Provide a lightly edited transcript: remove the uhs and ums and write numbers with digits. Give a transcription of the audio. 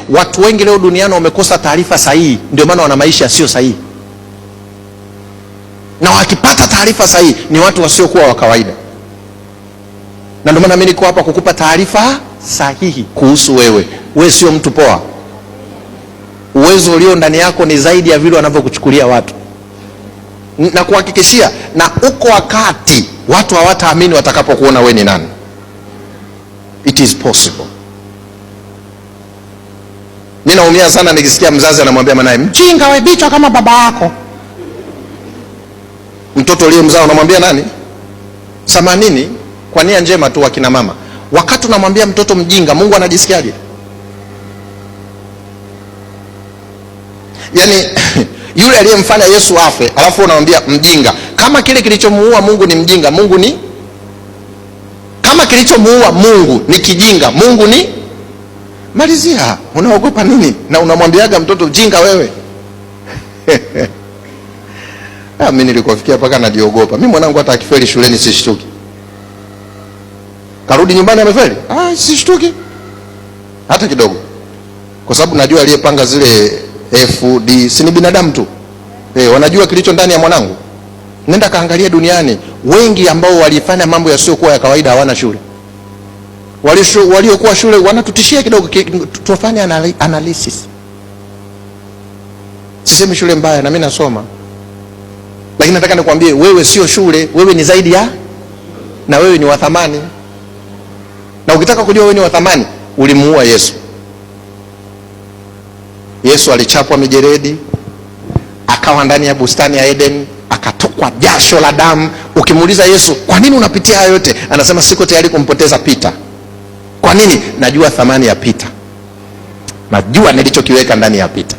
Watu wengi leo duniani wamekosa taarifa sahihi, ndio maana wana maisha sio sahihi. Na wakipata taarifa sahihi ni watu wasiokuwa wa kawaida. Na ndio maana mimi niko hapa kukupa taarifa sahihi kuhusu wewe. Wewe sio mtu poa. Uwezo ulio ndani yako ni zaidi ya vile wanavyokuchukulia watu. Na kuhakikishia, na uko wakati watu hawataamini watakapokuona wewe ni nani. It is possible. Mimi naumia sana nikisikia mzazi anamwambia mwanae, mjinga wewe, bichwa kama baba yako. Mtoto uliyemzaa unamwambia nani? Samanini, kwa nia njema tu wakina mama. Wakati unamwambia mtoto mjinga, Mungu anajisikiaje? Yaani yule aliyemfanya Yesu afe, alafu unamwambia mjinga. Kama kile kilichomuua Mungu ni mjinga, Mungu ni kama kilichomuua Mungu ni kijinga, Mungu ni malizia. Unaogopa nini? Na unamwambiaga mtoto mjinga wewe. Mimi nilikofikia mpaka najiogopa. Mimi mwanangu hata akifeli shuleni sishtuki. Karudi nyumbani amefeli? Sishtuki hata kidogo. Kwa sababu najua aliyepanga zile F, D, si ni binadamu tu. Wanajua kilicho ndani ya mwanangu. Nenda kaangalia duniani, wengi ambao walifanya mambo yasiyokuwa ya kawaida hawana shule. Waliokuwa shule wanatutishia kidogo, tufanye analysis. Sisemi shule mbaya, na mimi nasoma. Lakini nataka nikwambie wewe sio shule, wewe ni zaidi ya, na wewe ni wa thamani. Na ukitaka kujua wewe ni wa thamani, ulimuua Yesu. Yesu alichapwa mijeledi, akawa ndani ya bustani ya Eden, akatokwa jasho la damu. Ukimuuliza Yesu, kwa nini unapitia hayo yote? Anasema siko tayari kumpoteza Peter. Kwa nini? Najua thamani ya Peter. Najua nilichokiweka ndani ya Peter.